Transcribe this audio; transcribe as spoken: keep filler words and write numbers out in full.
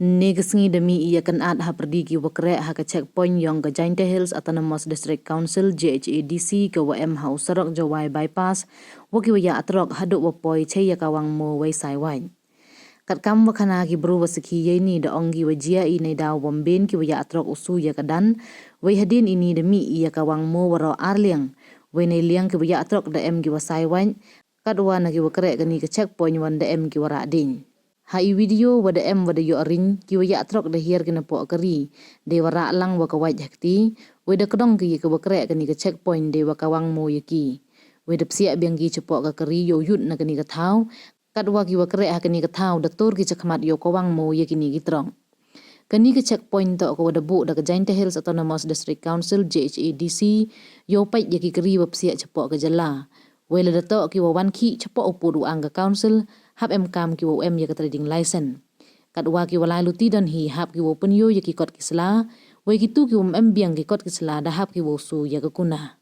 Ynne ka sngi da mih i yakynad hapyrdi ki wakreh ha ka checkpoint yong ka Jaintia Hills Autonomous District Council, JHADC, ka wa em ha u surok Jowai Bypass, wa ki wa yah truck hadooh wa poi chei ya ka Wangmo wei Saiwait. Katkam wa khana ki bru wa sakhi yeini, da ong ki wa jia i neidaw wa ym bien ki wa yah truck u su ya ka dan, wei hadien ini da mih i ya ka Wangmo waroh ar liang, wei neiliang ki wa yah truck da em ki wa Saiwait, katwa na ki wakreh kani ka checkpoint wan da em ki wa rah dieñ. Ha i video wa da em wa da yoh riñ, ki wa yah truck da hiar ki napoh kari, dei wa rah lang wa ka wait ha kti, wei da kdong ki ya ki wakreh kani ka checkpoint dei wa ka Wangmo ya ki. Wei da psiah biang ki chapoh ka kari yow yut na kani ka thaw, katwa ki wakreh ha kani ka thaw da tur ki chakhmat yow ka Wangmo ya kini ki truck. Kani ka checkpoint toh ka wa da buh da ka Jaintia Hills Autonomous District Council, JHADC, yow pait ya ki kari wa psiah chapoh ka jylla. Wei lada toh ki wa wan khih chapoh u pud u ang ka council, hap em kam ki wa em ya ka trading license. Katwa ki wa lai luti don hi hap ki wa pynyoh ya ki kot ki sla, wei kitu ki wa em biang ki kot ki sla da hap ki wa su ya ka kuna.